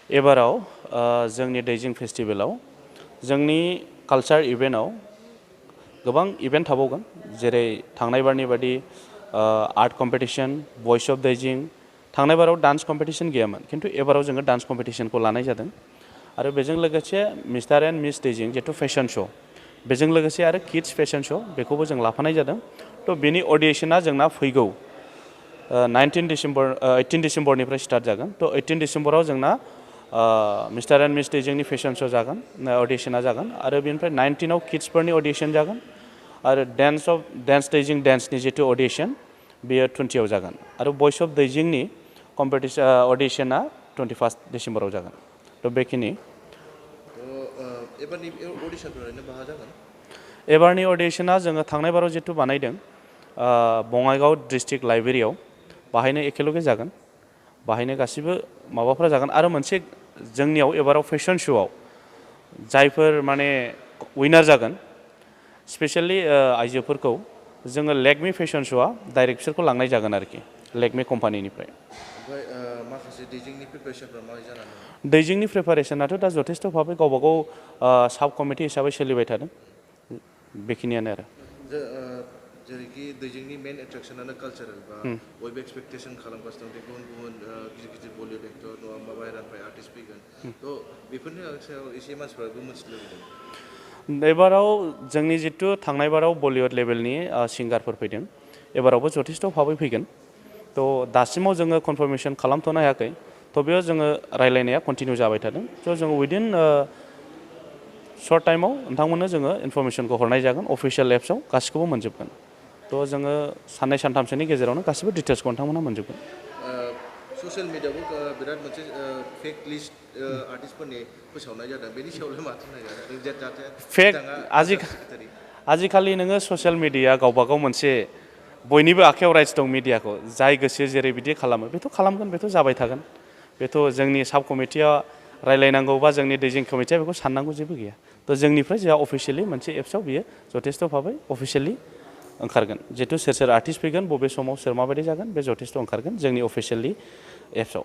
एबाराव जोंनि दैजिं फेस्टिभेलाव जोंनि कालचार इभेन्टआव गोबां इभेन्ट थाबावगोन जेरै थांनाय बारनि बादि आर्ट कम्पिटिशन भइस अफ दैजिं थांनाय बाराव डान्स कम्पिटिशन गैयामोन किन्तु एबाराव जोङो डान्स कम्पिटिशनखौ लानाय जादों आरो बेजों लोगोसे मिस्टार एन्ड मिस दैजिं जितु फेशन श' बेजों लोगोसे आरो किड्स फेशन श' बेखौबो जों लाफानाय जादों थ' बेनि अडिशना जोंना फैगौ 18 डिसेम्बरनिफ्राय स्टार्ट जागोन थ' 18 डिसेम्बराव जोंना मिस्टार एन्ड मिस दैजिंनि फेशन श' जागोन अडिशना जागोन आरो बेनिफ्राय 19आव किड्सफोरनि अडिशन जागोन आरो डान्स दैजिं डान्सनि जितु अडिशन बेयो 20आव जागोन आरो भइस अफ दैजिंनि अडिशना 21 डिसेम्बराव जागोन थ' बेखिनि एबारनि अडिशना जोङो थांनाय बाराव जितु बानायदों बङाइगाव डिस्ट्रिक्ट लाइब्रेरियाव बाहायनो एखेलगे जागोन बाहायनो गासिबो माबाफोरा जागोन आरो मोनसे जोंनियाव एबाराव फेशन श'आव जायफोर माने उइनार जागोन स्पेशेलि आइजोफोरखौ जोङो लेकमि फेशन श'आ डाइरेक्ट बिसोरखौ लांनाय जागोन आरोखि लेकमि कम्पानिनिफ्राय माखासे दैजिंनि प्रिपारेसनफ्रा माबायदि जानानै दं दैजिंनि प्रिपारेसनाथ' दा जथेस्थ' भाबै गावबा गाव साब कमिटि हिसाबै सोलिबाय थादों बेखिनियानो आरो जेरैखि दैजिंनि मेन एट्रेक्सनानो कालचारेल बा बयबो एक्सपेक्टेसन खालामगासिनो दं गुबुन गुबुन गिदिर गिदिर बलिउड एक्टर नङाबा बाहेरानिफ्राय आर्टिस्ट फैगोन थ' बेफोरनि सायाव एसे मानसिफ्राबो मिथिनो लुबैदों एबाराव जोंनि जितु थांनाय बाराव बलिउड लेभेलनि सिंगारफोर फैदों एबारावबो जथेस्थ' भाबै फैगोन थ' दासिमाव जोङो कनफार्मेसन खालामथ'नो हायाखै थ' बेयाव जोङो रायलायनाया कन्टिनिउ जाबाय थादों थ' जोङो उइदिन सर्ट टाइमाव नोंथांमोननो जोङो इनफरमेसनखौ हरनाय जागोन अफिसियेल एप्सआव गासिखौबो मोनजोबगोन थ' जोङो साननै सानथामसोनि गेजेरावनो गासिबो डिटेल्सखौ नोंथांमोनहा मोनजोबगोन ससियेल मिडियायावबो बिराद मोनसे फेक लिस्ट आर्टिस्टफोरनि फोसावनाय जादों बेनि सायावलाय माथो नायजादों फेक आजिखालि नोङो ससियेल मिडिया गावबा गाव मोनसे बयनिबो आखायाव राइट्स दं मिडियाखौ जाय गोसो जेरै बिदि खालामो बेथ' खालामगोन बेथ' जाबाय थागोन बेथ' जोंनि साब कमिटिया रायलायनांगौ बा जोंनि दैजिं कमिटिया बेखौ साननांगौ जेबो गैया थ' जोंनिफ्राय जोंहा अफिसियेलि मोनसे एप्सआव बियो जथेस्थ' भाबै अफिसियेलि ओंखारगोन जितु सोर आर्टिस्ट फैगोन बबे समाव सोर माबायदि जागोन बे जथेस्थ' ओंखारगोन जोंनि अफिसियेलि एप्सआव